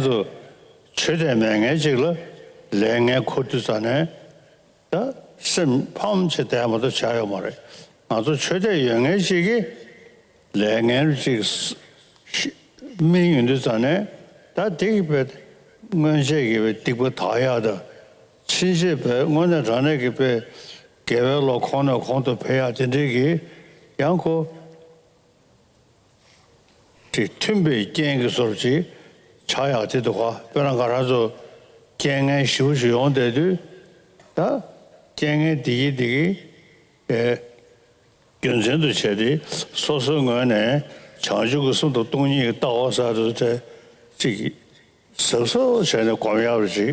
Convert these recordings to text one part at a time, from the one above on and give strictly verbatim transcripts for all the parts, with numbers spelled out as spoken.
ཚོ་ཆོས་དད་མེད་མཁན་ཅིག་ལ་ལས་ངན་འཁུར་དུས་ཙ་ནས་ད་སེམས་ཕམ་བྱས་བསྡད་མ་གཏོགས་བྱ་ཡོད་མ་རེད། ང་ཚོ་ཆོས་དད་ཡོད་མཁན་ཅིག་གིས་ལས་ངན་ཅིག་སྨིན་ཡོང་དུས་ཙ་ནས་ད་དེ་གི་བས་སྔོན་ཆད་ཀྱི་བས་སྡིག་པ་དག་ཡག་དང་ཕྱིན་ཆད་བས་དངོས་གནས་དྲང་གནས་ཀྱི་བས་དགེ་བའི་བློ་གོང་ནས་གོང་དུ་འཕེལ་ཡག་དེ་འདྲའི་གི་ཡང་ཁོ། དེ་མཐུན་པའི་རྐྱེན་གྱི་བཟོ་འདྲ་ཅིག་ཆགས་ཡག་དེ་འདུག་ག་དཔེར་ན་ང་རང་ཚོ་རྐྱེན་ངན་ཞེ་པོ་ཞིག་ཡོང་བསྡད་དུས་ད་རྐྱེན་ངན་དེ་གི་དེ་གི་ཨེ་རྒྱུ་མཚན་དུ་བྱས་ཏེ་སོ་སོའི་ངོས་ནས་བྱང་ཆུབ་ཀྱི་སེམས་དང་སྟོང་ཉིད་ཀྱི་ལྟ་བ་ཟེར་དུས་དེ་ཅིག་གཟབ་གཟབ་བྱས་ནས་སྒོམ་ཡག་ཅིག་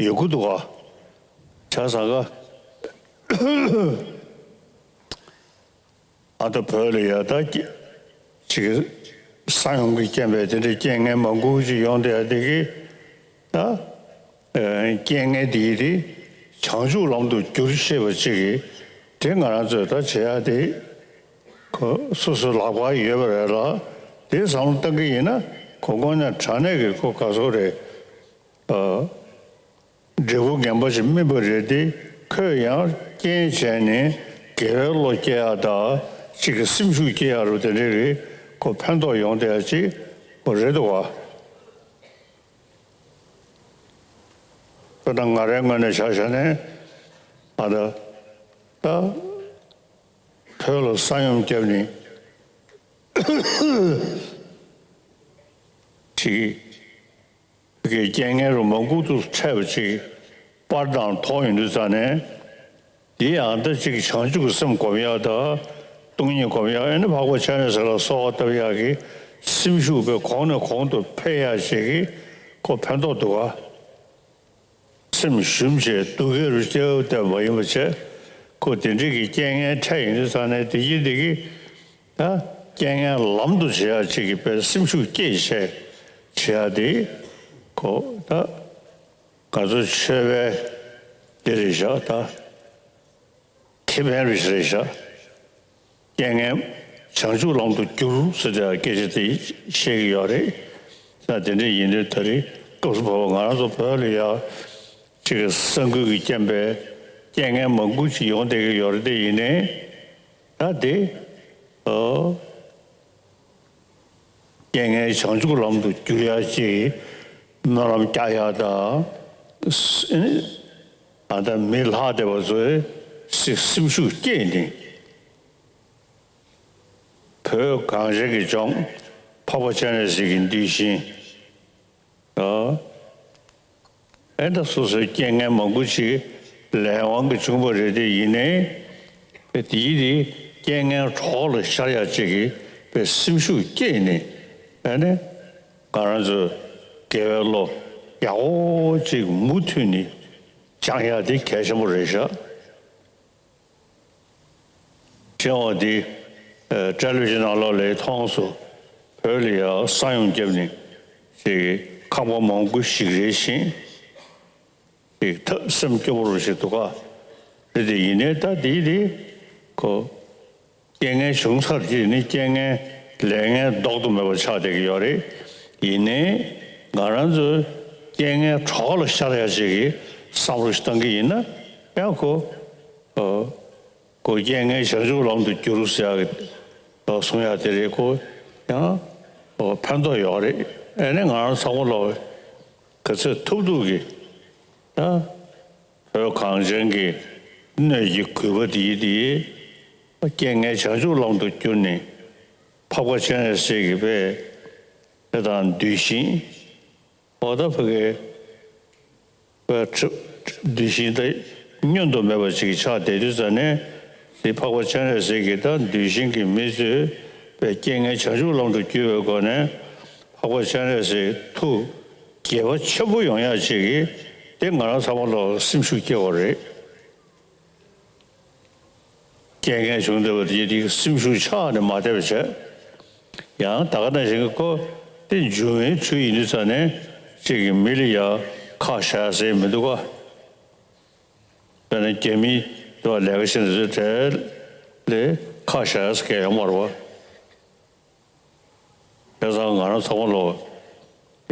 ཡོད་དགོས་འདུག་ག་བྱས་ཙང་ཀ་ཨ་ད་བོད་ལ་ཡ་ད་ཀྱི་ཅིག་ས་ཡོམ་གྱི་རྐྱེན་པས་དེ་འདྲའི་རྐྱེན་ངན་མང་པོ་ཅིག་ཡོང་བསྡད་ཡ་དེ་གི་ད་ཨེ་རྐྱེན་ངན་དེ་ཡི་དེ་བྱང་ཆུབ་ལམ་དུ་བསྒྱུར་ཤེས་པ་ཅིག་གི་དེ་ང་རང་ཚོས་ད་བྱེད་ཡ་དེ་ཁོ་སོ་སོའི་ལག་པར་ཡོད་པ་རེད་ལ། དེ་བསམ་བློ་བཏང་གི་ཡིན་ན་ཁོ་དངོས་གནས་དྲང་གནས་ཀྱི་ཁོ་ག་ཚོད་རེད། ཨ། འབྲས་བུ་ངན་པ་ཞིག་སྨིན་པ་རེད་དེ། ཁོས་ཡང་རྐྱེན་བྱས་ནས་དགེ་བའི་བློ་སྐྱེ་ཡག་དང་གཅིག་གི་སེམས་ཤུགས་སྐྱེ་ཡག་རུ་དེ་འདྲའི་རིགས་ཁོ་ཕན་ཐོགས་ཡོང་བསྡད་ཡག་ཅིག་ཁོ་རེད་འདུག་བ། དཔེར་ན་ང་རའི་ངོས་ནས་ཆ་བཞག་ནས་ཨ་ད་ད་བོད་ལ་ས་ཡོམ་བརྒྱབ་ནས་ཅིག་བོད་ཀྱི་རྐྱེན་ངན་རུ་མ་འགུག་ཏུ་འཕྲད་པ་ཅིག་པར་དང་ཐོག་ཡོང་དུས་ཙ་ནས། འདི་ཡང་ད་ཅིག་བྱང་ཆུབ་ཀྱི་སེམས་སྒོམ་ཡག་དང་སྟོང་ཉིད་སྒོམ་ཡག་ཨེ་ནི་འཕགས་པ་སྤྱན་རས་གཟིགས་ལ་གསོལ་བ་བཏབ་ཡག་གི་སེམས་ཤུགས་པའི་གོང་ནས་གོང་དུ་འཕེལ་ཡག་ཅིག་གི་ཁོ་ཕན་ཐོགས་འདུག་ག་སེམས་ཞུམ་བྱས་སྡུག་སྐད་རུ་སྐྱེ་བ་བསྡད་པ་ཡིན་པ་བྱས་ཁོ་དེ་འདྲའི་གི་རྐྱེན་ངན་འཕྲད་ཡོང་དུས་ཙ་ནས་དེ་གི་དེ་གི་ད་རྐྱེན་ངན་ལམ་དུ་བྱེད་ཡག་ཅིག་གི་དཔེ་སེམས་ཤུགས་སྐྱེད་བྱས་བྱེད་ཡག་དེ་ཁོ་ད་ང་ཚོ་ཆོས་པའི་དེ་རེད་བཞག་ད་ཁེ་ཕན་རེད་བཞག་རྐྱེན་ངན་བྱང་ཆུབ་ལམ་དུ་བསྒྱུར་ཟེར་ཏེ་སྐད་ཆ་དེ་བཤད་ཀྱི་ཡོད་རེད། ད་དེ་འདྲ་ཡིན་དུས་ད་རེས་སྐབས་སུ་བབ་པ་ང་རང་ཚོ་བོད་ལ་ཡག་ཅིག་གི་ས་འགུལ་གྱི་རྐྱེན་པས་རྐྱེན་ངན་མང་པོ་ཅིག་ཡོང་བསྡད་ཀྱི་ཡོད་རེད། དེ་ཡིན་ནའི་ད་དེ་ཨོ། རྐྱེན་ངན་བྱང་ཆུབ་ལམ་དུ་བསྒྱུར་ཡག་ཅིག་སྨོན་ལམ་རྒྱག་ཡག་དང་། ཨ་ད་མི་ལྷག་བསྡད་པ་ཚོས་སེམས་ཤུགས་སྐྱེད་ནས་བོད་གངས་ཅན་གྱི་ལྗོངས་འཕགས་པ་སྤྱན་རས་གཟིགས་ཀྱི་གདུལ་ཞིང་། ཨ་ད་སོ་སོའི་རྐྱེན་ངན་མང་པོ་ཅིག་ལས་དབང་གིས་བྱུང་བ་རེད་དེ་ཡིན་ནའི། དེའི་དེ་རྐྱེན་ངན་གྲོགས་ལ་ཤར་ཡག་ཅིག་གི་པའི་སེམས་ཤུགས་སྐྱེས་ནས་ཨ་ནི་ང་རང་ཚོའི་དགེ་བའི་བློ་ཡག་པོ་ཅིག་མུ་མཐུད་ནས་སྦྱང་ཡག་དེ་གལ་ཆེན་པོ་རེད་ཤག་བྱེད་པ་འདི་ཨ་བཀྲ་ལོས་ཀྱི་ནང་ལོགས་ལ་མཐོང་སོང་། བོད་ལ་ཡང་ས་ཡོམ་བརྒྱབ་ནས་ཅིག་ཁང་པ་མང་པོ་ཞིག་རེད་ཤིང་། ཅིག་ཐབས་སེམས་སྐྱོ་པོ་རུ་ཞིག་འདུག་ག་རེད་དེ་ཡིན་ནའི་ད་འདི་འདི་ཁོ་རྐྱེན་ངན་བྱུང་ཚར་རྗེས་ནི་རྐྱེན་ངན་ལས་ངན་ལྡོག་ཏུ་མེད་པ་ཆགས་བསྡད་ཀྱི་ཡོད་རེད། ཡིན་ནའི་ང་རང་ཚོའི་རྐྱེན་ངན་གྲོགས་ལ་ཤར་ཡག་ཅིག་གི་བསམ་བློ་ཞིག་བཏང་གི་ཡིན་ན་ཡང་ཁོ་ཨོ། ཁོ་རྐྱེན་ངན་བྱང་ཆུབ་ལམ་དུ་བསྒྱུར་ཟེར་ཡག་གི་གསུང་ཡག་དེ་རེད། ཁོ་ཡང་ཕན་ཐོགས་ཡོད་རེད། ཨེ་ནས་ང་རང་ཚང་མ་ལོག་ག་ཚོད་ཐུབ་ཐུབ་ཀྱིས་ད་བོད་གངས་ཅན་གྱི་སྣོད་ཀྱི་རྒུད་པ་དེ་དེ་རྐྱེན་ངན་བྱང་ཆུབ་ལམ་དུ་བསྒྱུར་ནས་འཕགས་པ་སྤྱན་རས་གཟིགས་ཀྱི་དཔེ་དེ་དང་གདུལ་ཞིང་། འོ་ད་ཕ་གི་བའི་གྲུབ་གདུལ་ཞིང་དེ་བསྙོན་དུ་མེད་པ་ཞིག་ཆགས་བསྡད་དུས་ཙ་ནས་དེ་འཕགས་པ་སྤྱན་རས་གཟིགས་ཀྱིས་ད་གདུལ་ཞིང་གི་མི་ཚོས་པའི་རྐྱེན་ངན་བྱང་ཆུབ་ལམ་དུ་བསྒྱུར་བའི་སྒོ་ནས་འཕགས་པ་སྤྱན་རས་གཟིགས་ཐུགས་དགྱེས་པ་ཆེན་པོ་ཡོང་ཡག་ཅིག་གིས་དེ་ང་རང་ཚང་མ་ལ་སེམས་ཤུགས་སྐྱེ་བ་རེད། རྐྱེན་ངན་བྱུང་བསྡད་པ་དེ་དེ་སེམས་ཤུགས་ཆག་ནས་མ་བསྡད་པ་བྱས། ཡང་ད་ག་ནང་བཞིན་གྱི་ཁོ་དེ་འབྱུང་བའི་ཚུལ་ཡིན་དུས་ཙ་ནས་གཅིག་གི་མི་ལ་ཡང་ཁག་བཞག་ཟེར་མི་འདུག་ག་དཔེར་ན་རྒྱ་མི་དུ་བ་ལས་ཀ་བྱེད་འདི་ཚོའི་གྲས་ལས་ཁག་བཞག་ཡག་གི་ཡོད་མ་རེད་བ། བྱས་ཙང་ང་རང་ཚང་མ་ལོག་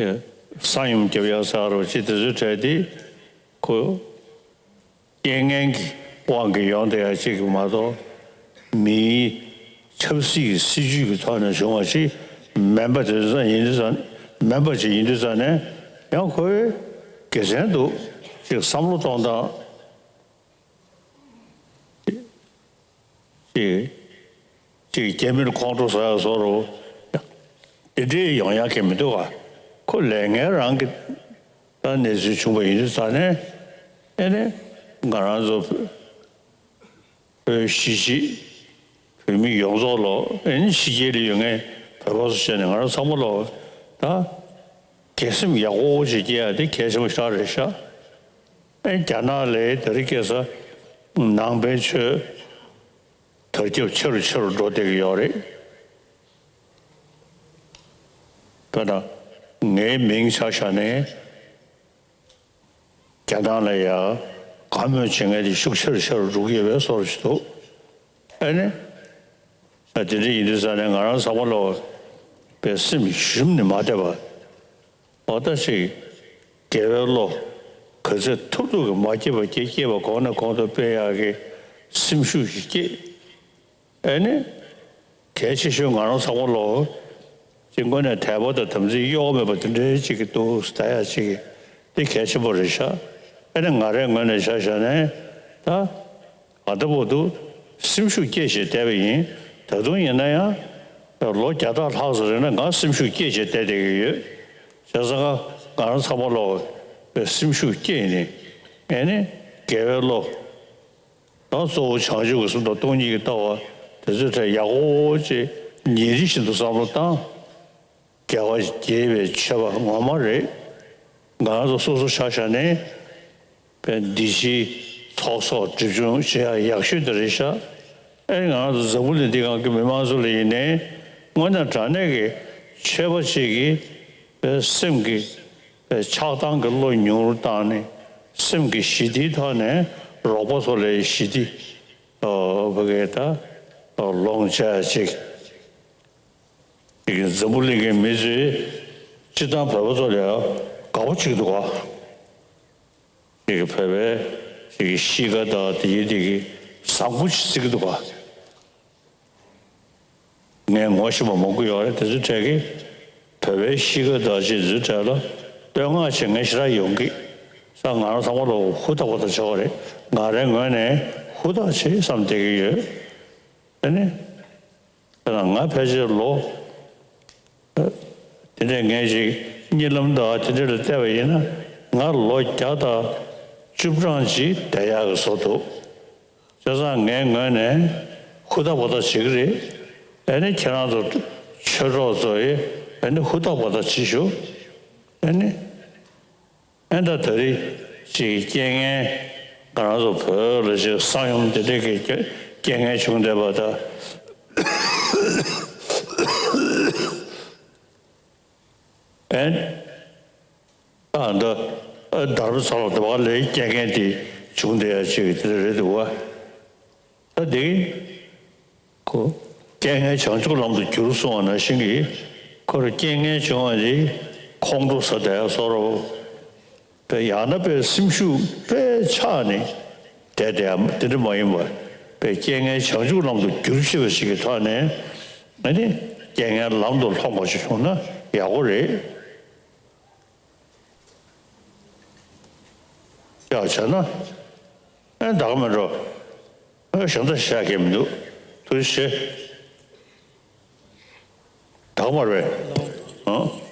ཡ་ ས་ཡོམ་རྒྱབ་ཡག་ཟེར་བ་ཅིག་དེ་ཚོའི་གྲས་དེ་ཁོ་རྐྱེན་ངན་གྱི་དབང་གིས་ཡོང་བསྡད་ཡག་ཅིག་མ་གཏོགས། མིའི་ཆབ་སྲིད་ཀྱི་སྲིད་ཇུས་ཀྱི་ཐོག་ནས་བྱུང་བ་ཞིག་མིན་པ་དེ་ཚོ་ཡིན་དུས་ཙང་། མིན་པ་ཅིག་ཡིན་དུས་ཙང་ནས། ཡང་ཁོའི་དགེ་མཚན་འདུག་ཅིག་བསམ་བློ་གཏོང་སྟངས། ཅིག་ཅིག་རྒྱ་མིར་ཁོང་ཁྲོ་ཟ་ཡག་བཟོ་འདྲ་དེ་འདྲའི་ཡོང་ཡག་གི་མི་འདུག་ག་ཁོ་ལས་ངན་རང་གི་ད་གནས་ཚུལ་བྱུང་བ་ཡིན་དུས་ཙང་ནས། ཨེ་ནས་ང་རང་ཚོ་བོད་གཞིས་བྱེས་བོད་མི་ཡོངས་རྫོགས་ལོ། ཨེ་ནས་ཕྱི་རྒྱལ་ལ་ཡོད་མཁན་བོད་པ་ཚོ་བྱས་ནས་ང་རང་ཚང་མ་ལོ། ད་དགེ་སེམས་ཡག་པོ་ཅིག་སྐྱེ་ཡག་དེ་གལ་ཆེན་པོ་ཞེ་དྲག་རེད་ཤག་ཨེ་རྒྱ་ནག་ལ་དེ་རིང་ཁ་སང་ནང་པའི་ཆོས་དར་ཁྱབ་ཆེ་རུ་ཆེ་རུ་འགྲོ་བསྡད་ཀྱི་ཡོད་རེད། དཔེར་ན་ངའི་མིང་ཆ་བཞག་ནས་རྒྱ་ནག་ལ་ཡ་དགའ་མོས་བྱེད་མཁན་དེ་ཤུགས་ཆེ་རུ་ཆེ་རུ་འགྲོ་གི་ཡོད་པའི་བཟོ་འདྲ་ཞིག་འདུག་ཨེ་ནས་ཨ་དེ་འདྲ་ཡིན་དུས་ཙང་ནས་ང་རང་ཚང་མ་ལོ་པའི་སེམས་ཞུམ་ནས་མ་བསྡད་པ། འོ་ད་ཅིག་དགེ་བའི་བློ་ག་ཚོད་ཐུབ་ཐུབ་ཀྱིས་མ་སྐྱེས་པ་སྐྱེ། སྐྱེས་པ་གོང་ནས་གོང་དུ་སྤེལ་ཡག་གི་སེམས་ཤུགས་ཤིག་སྐྱེས། ཨེ་ནི་གལ་ཆེ་ཤོས་ང་རང་ཚང་མ་ལོ་ཅིག་དངོས་གནས་དད་པ་དང་དམ་ཚིག་གཡོ་བ་མེད་པ་དེ་འདྲའི་ཅིག་གི་འདུག་ཟེར་ཡག་ཅིག་དེ་གལ་ཆེན་པོ་རེད་ཤག་ཨེ་ནི་ང་རའི་ངོས་ནས་ཆ་བཞག་ནས་ད། ད་ལྟ་བར་དུ་སེམས་ཤུགས་སྐྱེད་བྱས་བསྡད་པ་ཡིན། ད་དུང་ཡིན་ན་ཡང་ལོ་བརྒྱ་ཕྲག་ལྷག་ཙམ་རིང་ལ་ང་སེམས་ཤུགས་སྐྱེད་བྱས་བསྡད་བསྡད་ཀྱི་ཡོད། བྱས་ཙང་ང་རང་ཚང་མ་ལོ་སེམས་ཤུགས་སྐྱེད་ནས། ཨེ་ནི་དགེ་བའི་བློ་དང་གཙོ་བོ་བྱང་ཆུབ་ཀྱི་སེམས་དང་སྟོང་ཉིད་ཀྱི་ལྟ་བ་དེ་ཚོའི་གྲས་ཡག་པོ་ཅིག་ཉིན་རེ་བཞིན་དུ་བསམ་བློ་བཏང་། དགེ་བ་དགེ་བའི་ཆོས་པ་ངོ་མ་རེད། ང་རང་ཚོ་སོ་སོ་ཆ་བཞག་ནས་པའི་འདི་ཕྱིའི་ཚོགས་གསོག་སྒྲིབ་སྦྱོང་བྱེད་ཡག་ཡག་ཤོས་དེ་རེད་ཤག་ཨེ་ང་རང་ཚོ་འཛམ་བུ་གླིང་འདི་སྒང་གི་མི་མང་ཚོ་ལ་ཡིན་ནའི་དངོས་གནས་དྲང་གནས་ཀྱི་ཆོས་པ་ཅིག་གིས་པའི་སེམས་ཀྱི་པའི་ཆགས་སྡང་གི་བློ་ཉུང་རུ་བཏང་ནས། སེམས་ཀྱི་ཞི་བདེའི་ཐོག་ནས་རོགས་པ་ཚོ་ལ་ཞི་བདེ་ཨོ་བ་གའི་ད་ལོངས་སྤྱད་ཅིག་ཅིག་གིས་འཛམ་བུ་གླིང་གི་མི་ཚོས་སྤྱིར་བཏང་བོད་པ་ཚོ་ལ་དགའ་པོ་བྱེད་ཀྱི་འདུག་ག་ཅིག་གིས་བོད་པའི་ཅིག་གི་གཤིས་ཀ་དང་དེ་ཡི་དེ་གི་བཟང་པོ་ཞིག་བརྩི་གི་འདུག་ག་ངས་ངོ་ཤེས་པ་མང་པོ་ཡོད་རེད། དེ་ཚོའི་གྲས་ཀྱིས་བོད་པའི་གཤིས་ཀ་དང་ཅིག་དེ་ཚོའི་གྲས་ལ་བསྟོད་བསྔགས་བྱེད་མཁན་ཞེ་དྲག་ཡོང་གི། ས་ང་རང་ཚང་མ་ལ་ཧུར་ཐག་པ་ཐག་བྱེད་པ་རེད། ང་རའི་ངོས་ནས་ཧུར་ཐག་བྱེད་བསམ་བསྡད་ཀྱི་ཡོད། དེ་ནི། དཔེར་ན་ང་ཕལ་ཆེར་ལོ། དེ་འདྲས་ངས་ཅིག་གཉིད་ལམ་དང་དེ་འདྲས་ལ་བལྟས་པ་ཡིན་ན་ང་ལོ་བརྒྱ་དང་བཅུ་གྲངས་ཅིག་བསྡད་ཡག་གི་བཟོ་འདུག་བྱས་ཙང་ངའི་ངོས་ནས་ཧུར་ཐག་པ་ཐག་བྱེད་ཀྱི་རེད། ཨ་ནི་ཁྱེད་རང་ཚོ་ཆོས་གྲོགས་ཚོ་ཡིས་ཨ་ནི་ཧུར་ཐག་པ་ཐག་བྱེད་ཤོག་ཨ་ནི། ཨེ་ད་ད་རེས་ཅིག་རྐྱེན་ངན་ང་རང་ཚོ་བོད་ལ་ཅིག་ས་ཡོམ་དེ་འདྲའི་གི་རྐྱེན་ངན་བྱུང་བསྡད་པ་ད། ཨེ་ད་འདི་ཨ་དར་པོ་ཚ་ལོ་དེ་བ་ལས་རྐྱེན་ངན་དེ་བྱུང་བསྡད་ཡ་ཅིག་དེ་རེད་འདུག་བ། ད་དེ་ཁོ་རྐྱེན་ངན་བྱང་ཆུབ་ལམ་དུ་བསྒྱུར་གསུང་བ་ནང་བཞིན་གྱི་ཁོར་རྐྱེན་ངན་བྱུང་བ་དེ་ཁོང་ཁྲོ་ཟ་བསྡད་ཡ་བཟོ་འདྲ་པོ། དཔེ་ཡང་ན་དཔེ་སེམས་ཤུགས་དཔེ་ཆག་ནས་བསྡད་བསྡད་ཡ་དེ་འདྲ་མ་ཡིན་པར། དཔེ་རྐྱེན་ངན་བྱང་ཆུབ་ལམ་དུ་བསྒྱུར་ཤེས་པ་ཞིག་གི་ཐོག་ནས་ཨ་ནི་རྐྱེན་ངན་ལམ་དུ་ལྷོང་བ་ཞིག་བྱུང་ན་ཡག་པོ་རེད། ཡག་བྱས་ན་ཨེ་ད་ག་མེད་འགྲོ། ཨེ་གཞན་དག་བཤད་མཁན་མི་འདུག་ཐུགས་རྗེ་ཆེ། ད་ག་མ་རེད། ཨང་